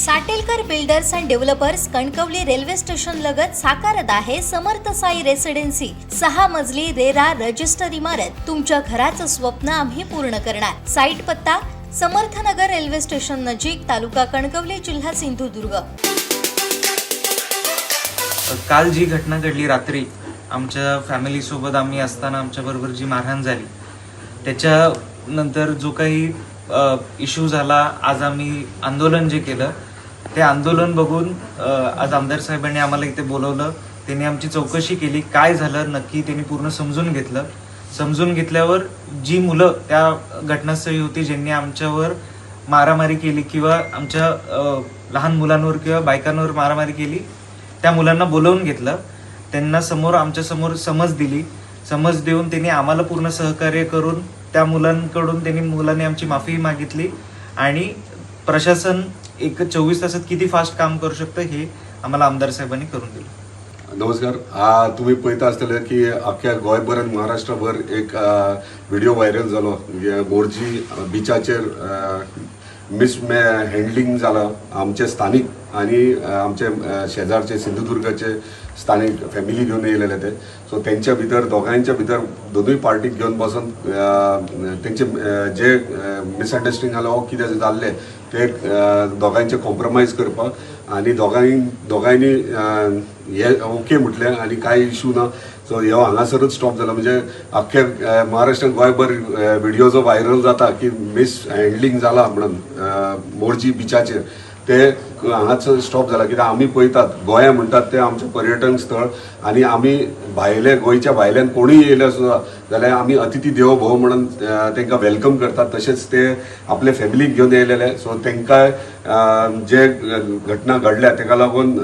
Satelkar builders and developers Kankavli railway station लगत साकारत आहे समर्थ Sai residency. 6 मजली रेरा रजिस्टर इमारत. तुमच्या घराचं स्वप्न आम्ही पूर्ण करणार. साईट पत्ता: समर्थनगर रेल्वे स्टेशन नजीक, तालुका कणकवली, जिल्हा सिंधुदुर्ग. काल जी घटना घडली, रात्री आमच्या फॅमिलीसोबत आम्ही असताना आमच्याबरोबर जी मारहाण झाली, त्याच्यानंतर जो काही इश्यू झाला, आज आम्ही आंदोलन जे केलं, ते आंदोलन बघून आज आमदार साहेबांनी आम्हाला इथे बोलवलं. त्यांनी आमची चौकशी केली, काय झालं नक्की त्यांनी पूर्ण समजून घेतलं. समजून घेतल्यावर जी मुलं त्या घटनास्थळी होती, ज्यांनी आमच्यावर मारामारी केली किंवा आमच्या लहान मुलांवर किंवा बायकांवर मारामारी केली, त्या मुलांना बोलवून घेतलं. त्यांना समोर आमच्या समोर समज दिली. समज देऊन त्यांनी आम्हाला पूर्ण सहकार्य करून त्या मुलांकडून त्यांनी मुलांनी आमची माफी मागितली आणि प्रशासन एक 24 तासात किती फास्ट काम करू शकतं हे आम्हाला आमदार साहेबांनी करून दिलं. नमस्कार. तुम्ही पळयता आसतले की अख्ख्या गोंयभर आनी महाराष्ट्रभर एक व्हिडिओ व्हायरल जालो म्हणजे मोरजी बिचाचेर मिस हँडलिंग जाला आमचे स्थानीक आनी आमचे शेजारचे सिंधुदुर्गाचे स्थानीक फॅमिली घेवन येयलेले ते. सो तेंच्या भितर, दोगांयच्या भितर, दोनूय पार्टीक घेवन बसून तेंचे जे मिसअंडरस्टँडिंग जालें वो कितें जाल्लें ते दोगांयचे कॉम्प्रोमायज करपाक आनी दोगांयनी हे ओके म्हटलें आनी कांय इशू ना. सो ह्यो हांगासरूच स्टॉप जाला. म्हणजे अख्ख्या महाराष्ट्रान, गोंयभर व्हिडिओ जो व्हायरल जाता की मिस हँडलिंग जाला म्हणून मोरजी बिचाचेर, ते हांगासर स्टॉप जाला. कित्याक आमी पळयतात, गोंया म्हणटात ते आमचें पर्यटन स्थळ आनी आमी भायले, गोंयच्या भायल्यान कोणूय येयले सुद्दां जाल्यार आमी अतिथी देवो भव म्हणून तांकां welcome करतात. तशेंच ते आपले फॅमिलीक घेवन येयलेले. सो तांकां जे घटना घडल्या ताका लागून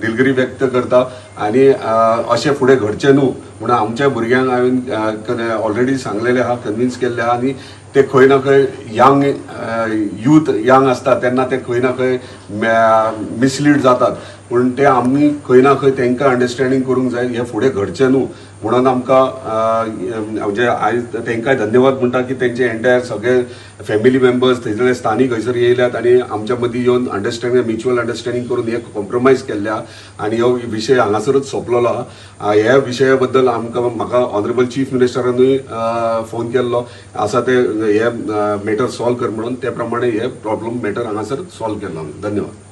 दिलगिरी व्यक्त करता आनी अशें फुडें घडचें न्हू म्हणून आमच्या भुरग्यांक हांवें ऑलरेडी सांगलेलें आहा, कन्विन्स केल्लें आहा. आनी ते खंय ना खंय यंग यूथ, यंग आसता तेन्ना ते खंय ना खंय मिसलीड जातात, पूण ते आमी खंय ना खंय तांकां अंडरस्टँडींग करूंक जाय, हें फुडें घडचें न्हू म्हणून. आमकां म्हणजे आयज तांकांय धन्यवाद म्हणटा की तेंचे एंटायर सगळे फॅमिली मेंबर्स थंयसरले स्थानीक हयसर येयल्यात आनी आमच्या मदीं येवन अंडरस्टँडींग, म्युच्युअल अंडरस्टँडींग करून हे कॉम्प्रोमायज केल्ले आहा आनी हो विशय हांगासरूच सोंपलेलो आहा. ह्या विशया बद्दल आमकां, म्हाका ऑनरेबल चीफ मिनिस्टरानूय फोन केल्लो आसा, ते हे मॅटर सॉल्व कर म्हणून. ते प्रमाणे हे प्रॉब्लम मॅटर हांगासर सॉल्व केल्लो आमी. धन्यवाद.